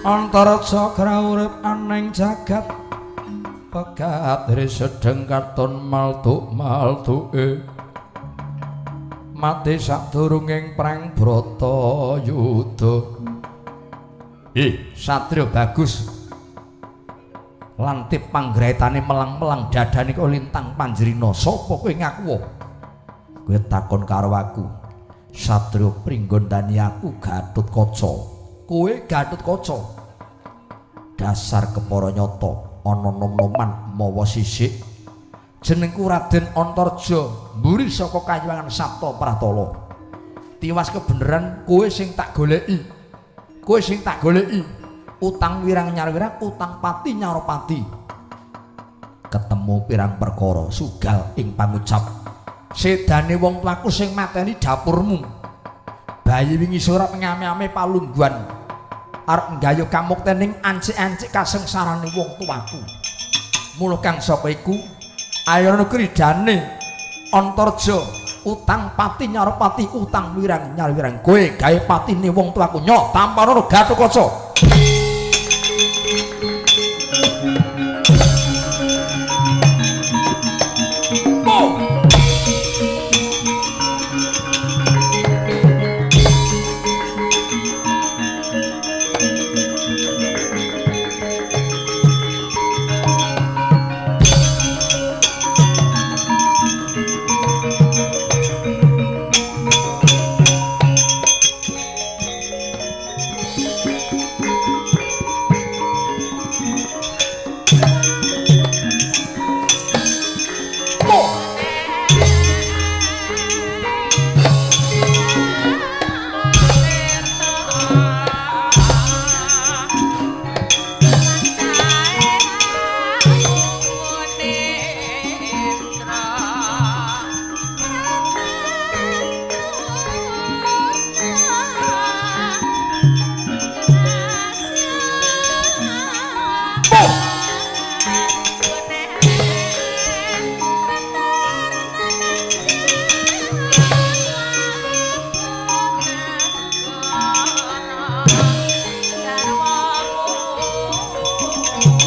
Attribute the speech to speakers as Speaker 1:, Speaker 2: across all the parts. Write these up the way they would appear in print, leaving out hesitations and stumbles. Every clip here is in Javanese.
Speaker 1: Antarja urip aneng jagat pegat sedeng katon maltuk-maltuke mati sadurunging perang Bratayuda. Satria bagus lantip panggraitane melang-melang dadane kok lintang panjrina. Sapa kowe ngaku? Kowe takon karo aku. Satria Pringgondani aku Gatotkaca. Kowe Gatotkaca. Dasar kepara nyata ana nom-noman mawa sisik. Jenengku Raden Antarja, mburi saka Kayuwangan Sabta Pratala. Tiwas kebeneran kowe sing tak goleki. Kowe sing tak goleki. Utang wirang nyarwirang, utang pati nyaropati. Ketemu pirang perkara sugal ing pangucap. Sedane wong tuaku sing mateni dapurmu. Bayi wingi sore ngame-ame palungguhan. Arep nggayuh kamukten ning ancik-ancik kasengsarane wong tuaku. Mula kang sapa iku? Ayo kridane Antarja, utang pati nyaropati, utang wirang nyarwirang. Kowe gawe patine wong tuaku nyoh tampanono Gatotkaca.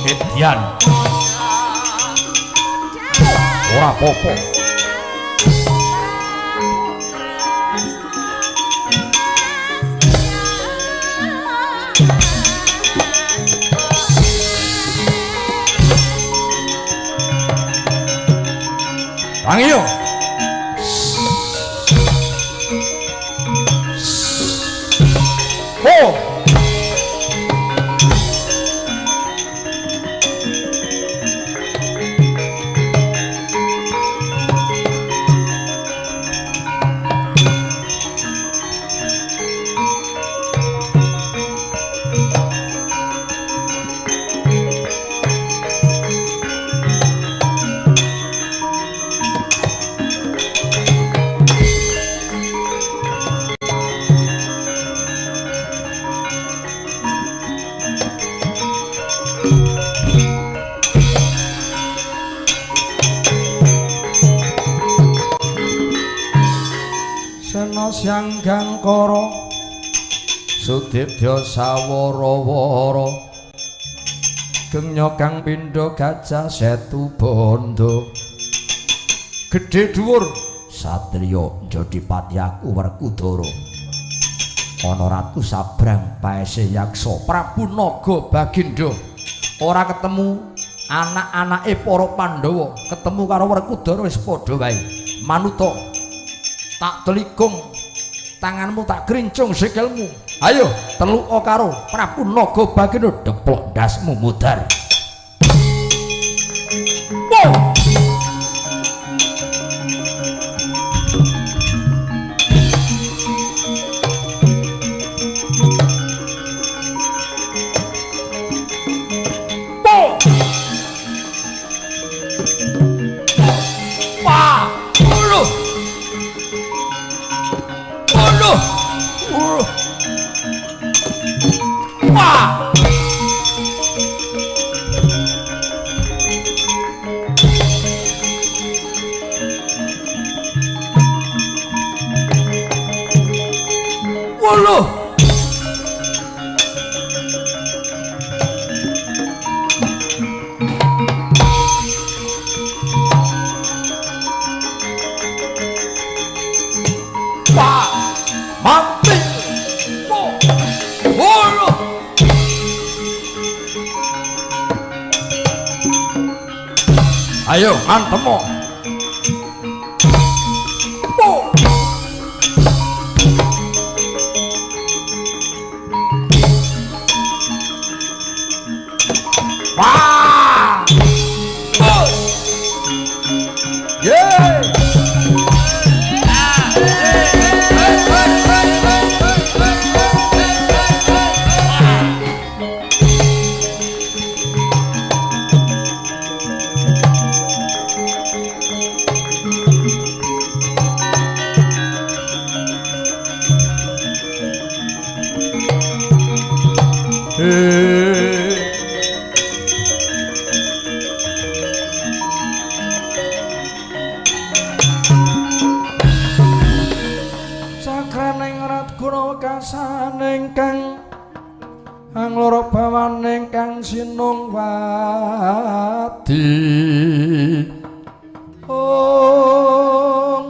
Speaker 1: Edian. Ora apa-apa. Tangiyo. Oh. Syanggang kara sudibya sawara-wara gengnya kang pindha gajah setu bondo gedhe dhuwur satriya njadi pati aku Werkudara ana ratu sabrang paese yaksa Prabu Naga Bagindo ora ketemu anak-anake para Pandhawa ketemu karo Werkudara wis padha wae manuta tak telikung tanganmu tak krincung sikilmu ayo teluka karo Prabu Naga Bagindo deplok ndasmu mudhar. Wow. Wow. Wah, uluh. Uluh. Uluh. Wah. Uluh. Pa. Manti. Po. Olo. Ayo ngantemo. Po. Wah. Po. Yeah. Sakraning Ratguna wekasaning kang angloro bawaning kang sinung wadi. Ong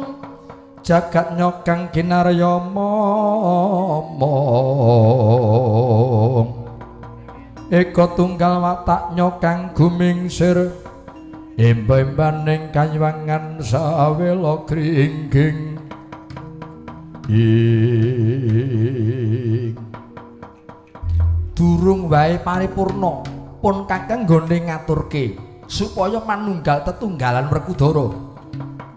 Speaker 1: jagat nyokang kinarya momong. Eka tunggal watak nyokang gumingsir emba-embaning kaywangan sawela gringging. Ing durung wae paripurna pun kakang nggone ngaturke supaya manunggal tetunggalan Werkudara.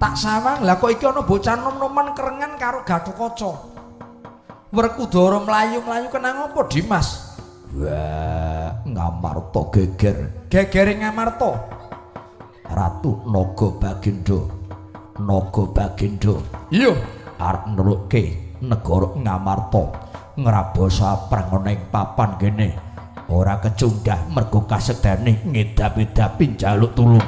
Speaker 1: Tak sawang lah kok iki ana bocah nom-noman kerengan karo Gatotkaca. Werkudara mlayu-mlayu kenang apa Dimas? Wah, Ngamarta geger. Gegere Ngamarta. Ratu Naga Bagindo. Naga Bagindo. Iya, arep nerukke negara Ngamarta. Ngrabasa perang ana ing papan kene. Ora kecunggah mergo kasedane ngedap-edapi njaluk tulung.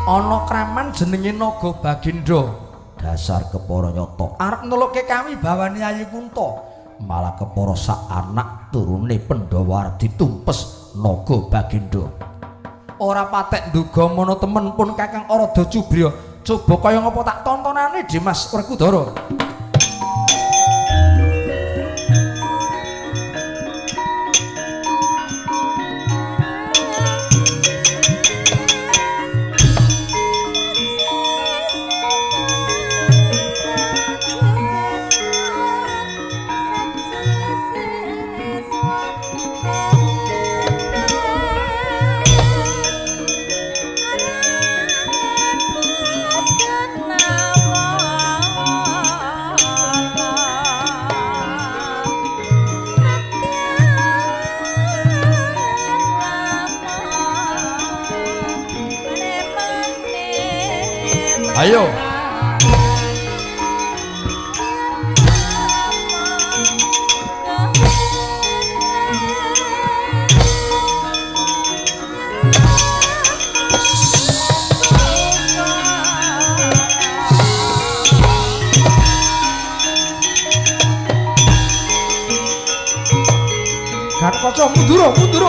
Speaker 1: Ana kraman jenenge Naga Bagindo. Dasar kepara nyata. Arep nelukke kawibawane Ayu Kunta. Malah kepara sak anak turune Pandhawa arep ditumpes Naga Bagindo. Ora patek nduga mono temen pun Kakang Arada Cubriya. Coba kaya ngapa tak tontonane Dimas Werkudara. Ayo. Gatotkaca mundur, mundur.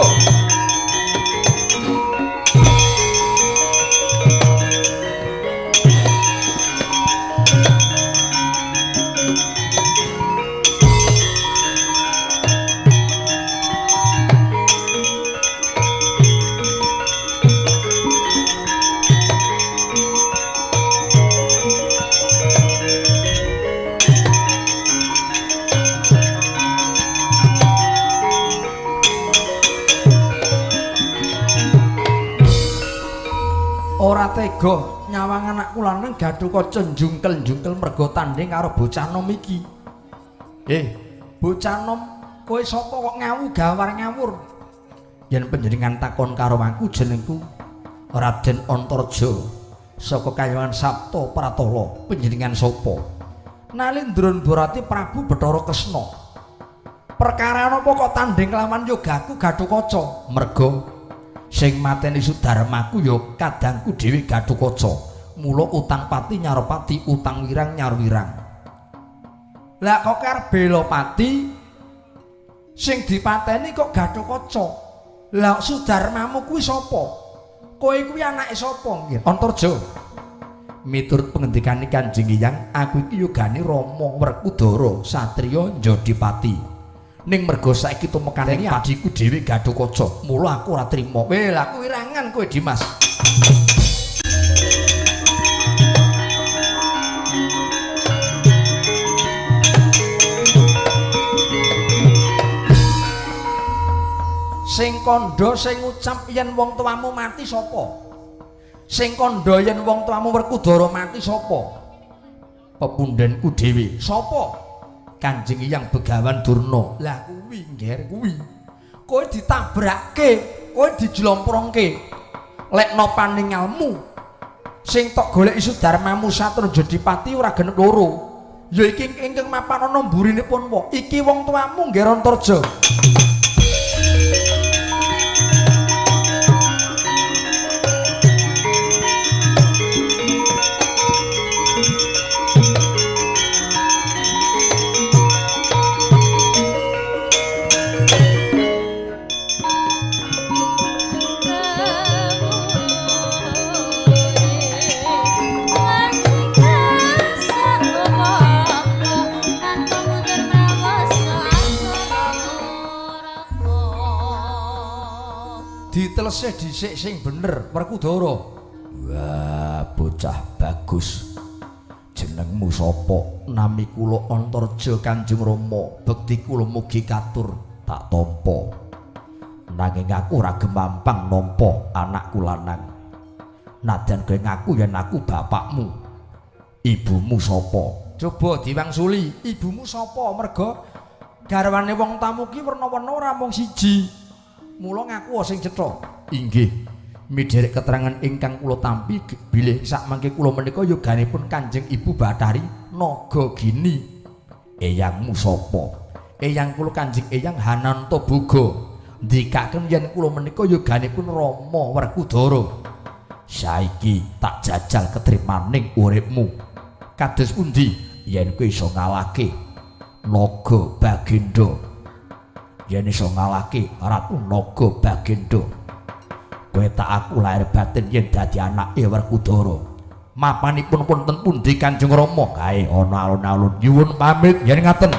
Speaker 1: Ora tega nyawang anakku lanang Gatotkaca njungkel-njungkel mergo tanding karo bocah nom iki. Bocah nom kowe sapa kok ngawu gawar ngawur? Yen panjenengan takon karo aku jenengku Raden Antarja saka Kayangan Sabta Pratala. Panjenengan sapa? Nalindra Ndorati Prabu Bathara Kresna. Perkara napa kok tanding lawan yogaku Gatotkaca? Mergo sing mateni Sudarmaku ya kadangku dhewe Gatotkaca. Mula utang pati nyarpati, utang wirang nyarwirang. Lah kok arep bela pati Sing dipateni kok Gatotkaca. Lah Sudarmamu kuwi sapa? Kowe kuwi anake sapa nggih? Antarja. Miturut pengendikane Kanjeng Hyang, aku iki yogane Rama Werkudara, satriya Njodipati. Ning merga saiki tumekane adhiku dhewe Gatotkaca, mula aku ora trima. Weh, lah kuwi rangan kowe Dimas. Sing kandha sing ngucap yen wong tuamu mati sapa? Sing kandha yen wong tuamu Werkudara mati sapa? Pepundhenku dhewe. Sapa? Kanjeng Hyang Begawan Durna. Lah kuwi ngger kuwi. Kowe ditabrake, kowe dijlomprongke. Lekno paningalmu. Sing tok goleki Sudarmamu Satru Jodipati ora genep loro. Ya iki ingkang mapan ana mburinipun wa. Iki wong tuamu ngger Antarja. Ditelesih dhisik sing bener Werkudara. Wah, bocah bagus. Jenengmu sapa? Nami kula Antarja Kanjeng Rama. Bekti kula mugi katur tak tampa. Nanging aku ora gemampang nampa anakku lanang. Nadyan kowe ngaku yen aku bapakmu. Ibumu sapa? Coba diwangsuli, ibumu sapa? Merga garwane wong tamu ki werna-werna ora mung siji. Mula ngaku sing cetha. Inggih. Midherek keterangan ingkang kula tampi bilih sakmangke kula menika yoganipun Kanjeng Ibu Bathari Nagagini. Eyangmu sapa? Eyang kula Kanjeng Eyang Hananta Boga. Ndikaken yen kula menika yoganipun Rama Werkudara. Saiki tak jajal ketrimaning uripmu. Kados pundi yen kowe iso ngalahke Naga Bagenda? Yen iso ngalahke Ratu Naga Bagenda, kowe tak aku lahir batin yen dadi anake Werkudara. Mapanipun wonten pundi Kanjeng Rama? Kae ana alun-alun. Nyuwun pamit yen ngaten.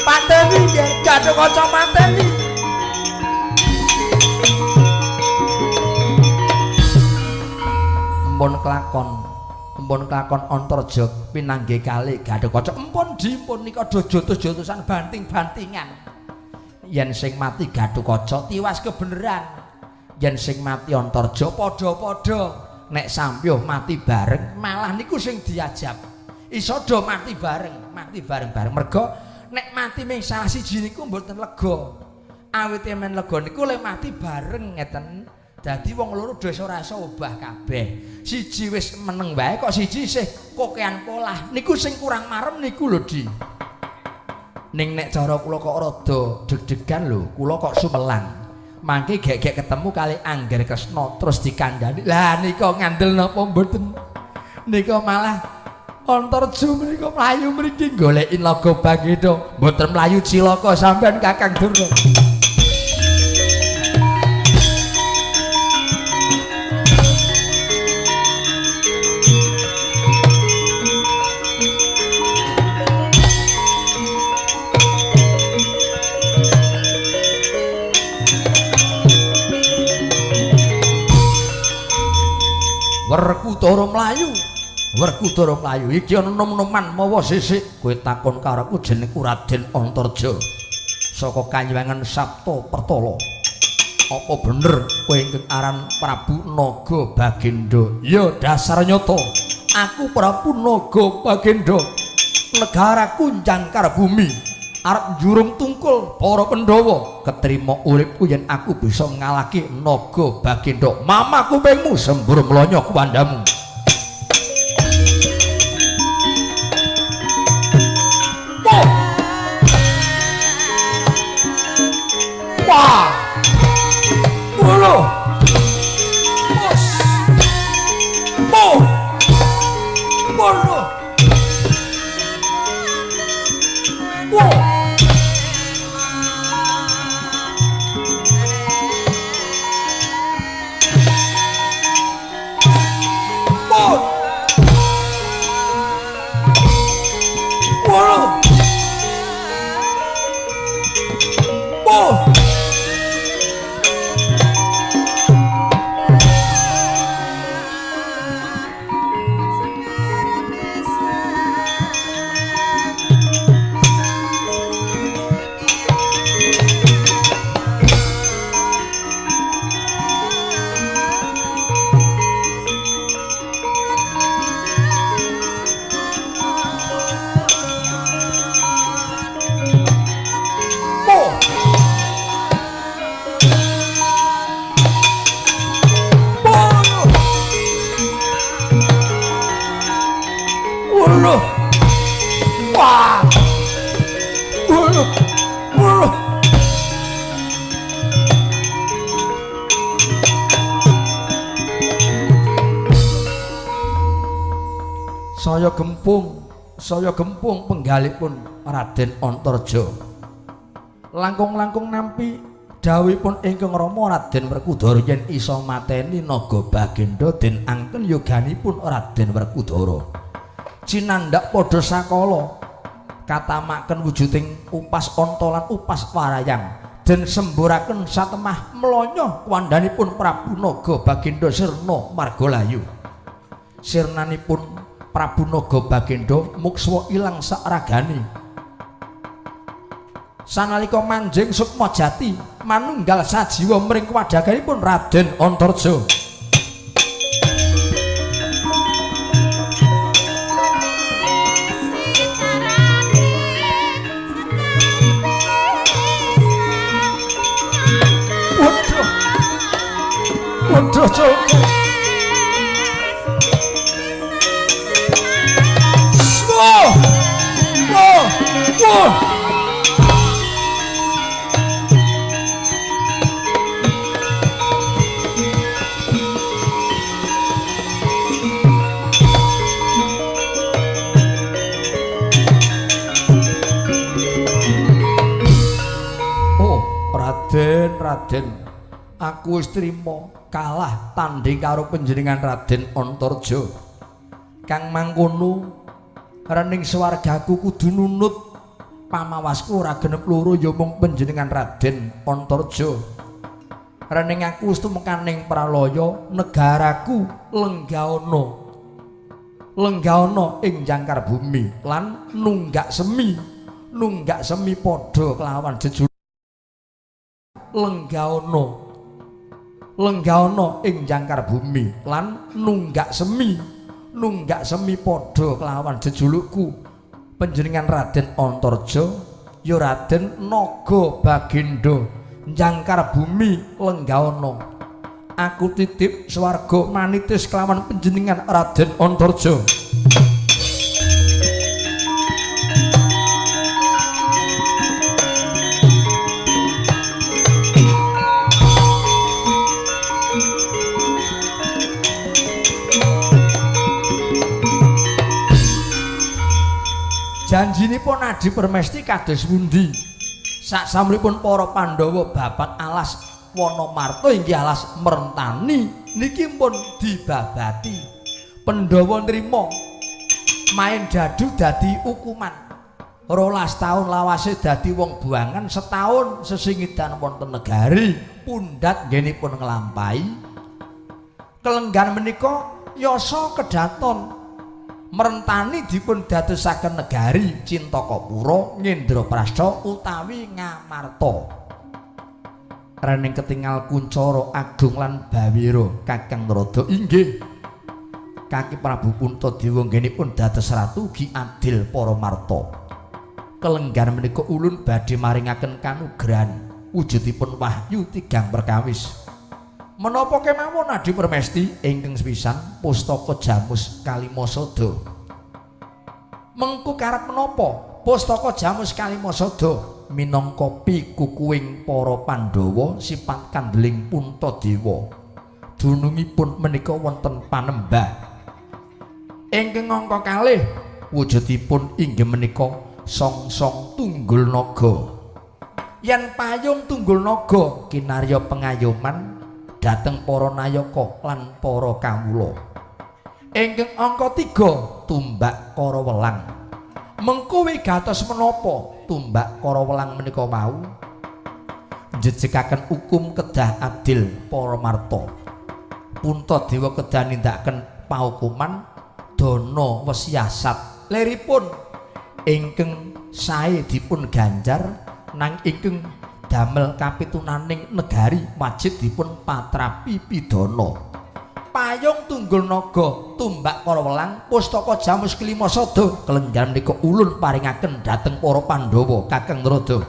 Speaker 1: Pateni Gatotkaca mateni. Empun kelakon, empun kelakon Antarja pinanggih kali Gatotkaca. Empun dimpun nika do jotos-jotosan banting-bantingan. Yen sing mati Gatotkaca tiwas kebeneran. Yen sing mati Antarja padha-padha. Nek sampyuh mati bareng malah niku sing diajab. Iso do mati bareng, mati bareng-bareng. Merga nek mati ming salah siji niku mboten lega. Awite men lega niku lek mati bareng ngeten. Dadi wong loro do ora iso obah kabeh. Siji wis meneng wae kok siji isih kokean polah. Niku sing kurang marem niku lho, Di. Ning nek cara kula kok rada deg-degan lho, kula kok sumelang. Mangke gek-gek ketemu kali Angger Kresna terus dikandhani. Lah nika ngandel napa mboten? Nika malah Antarja menika mlayu mriki goleki Naga Bagenda, mboten mlayu cilaka sampean Kakang Durna. Werkudara mlayu. Werkudara mlayu iki ana nom-noman mawa sisik. Kowe takon karo aku jenengku Raden Antarja saka Kanyuwangan Sabta Pertala. Apa bener kowe ingkang aran Prabu Naga Bagenda? Ya dasar nyata. Aku Prabu Naga Bagenda. Negaraku jangkar bumi. Arep njurung tungkul para Pandhawa, ketrima uripku yen aku bisa ngalahke Naga Bagenda. Mama kupingmu sembur mlonyo kuwandamu. Wah. Wolo. Bos. Bo. Wolo. Wo. Saya gempung penggalipun Raden Antarja. Langkung-langkung nampi dawuhipun ingkang rama Raden Werkudara yen iso mateni Naga Bagenda den angken yoganipun Raden Werkudara. Cinandhak padha sakala katamaken wujuding upas onta lan upas warayang den semburaken satemah mlonyoh kuwandhanipun Prabu Naga Bagenda sirna margalayu. Sirnanipun Prabu Naga Bagenda mukswa ilang sakragane. Sanalika manjing Sukma Jati manunggal sajiwa mring kewadhaganipun Raden Antarja. Waduh. Waduh, Joko. Wah! Wah! Wah! Oh, Raden, Raden, aku wis trima kalah tandhing karo panjenengan Raden Antarja. Kang mangkono rening swargaku kudu nunut pamawasku ora genep loro ya mung panjenengan Raden Antarja. Rening aku wis tumekaning pralaya negaraku lenggaana. Lenggaana ing jangkar bumi lan nunggak semi. Nunggak semi padha kelawan jejuluk lenggaana. Lenggaana ing jangkar bumi lan nunggak semi. Nunggak semi padha kelawan jejulukku panjenengan Raden Antarja ya Raden Naga Bagenda njangkar bumi lenggaana. Aku titip swarga manitis kelawan panjenengan Raden Antarja. Janjinipun Adi Permesti kados pundi? Saksampunipun para Pandhawa babat alas Wanamarta inggih alas Mertani niki pun dibabati. Pandhawa nrima main dadu dadi hukuman. 12 taun lawase dadi wong buangan, setahun sesingidan wonten negari pundhat nggenipun nglampahi. Kelenggan menika yasa kedaton Merentani dipun dadosaken negari Cintakapura Ngendraprasta utawi Ngamarta. Rening ketingal kuncara agung lan bawira Kakang Narada inggih Kaki Prabu Puntadewa nggenipun dados ratu ugi adil para marta. Kelenggan menika ulun badhe maringaken kanugrahan wujudipun wahyu tigang perkawis. Menapa kemawon Adi Permesti? Ingkang sepisan pustaka Jamus Kalimasada. Mengku karep menapa? Pustaka Jamus Kalimasada minangka pikukuhing para Pandhawa sipat kandeling Puntadewa. Dunungipun menika wonten panembah. Ingkang angka kalih wujudipun inggih menika songsong tunggul naga. Yen payung tunggul naga kinarya pengayoman dhateng para nayaka lan para kawula. Ingkang angka 3 tumbak karawelang. Mengko wigatos menapa tumbak karawelang menika wau? Njejekaken hukum kedah adil para marta. Puntadewa kedah nindakaken paukuman dana wesiasat. Liripun ingkang sae dipun ganjar nang ingkang damel kapitunaning negari wajib dipun patrapi pidana. Payung tunggul naga, tumbak karawelang, pustaka Jamus Kalimasada kelenggan menika ulun paringaken dhateng para Pandhawa. Kakang Narada.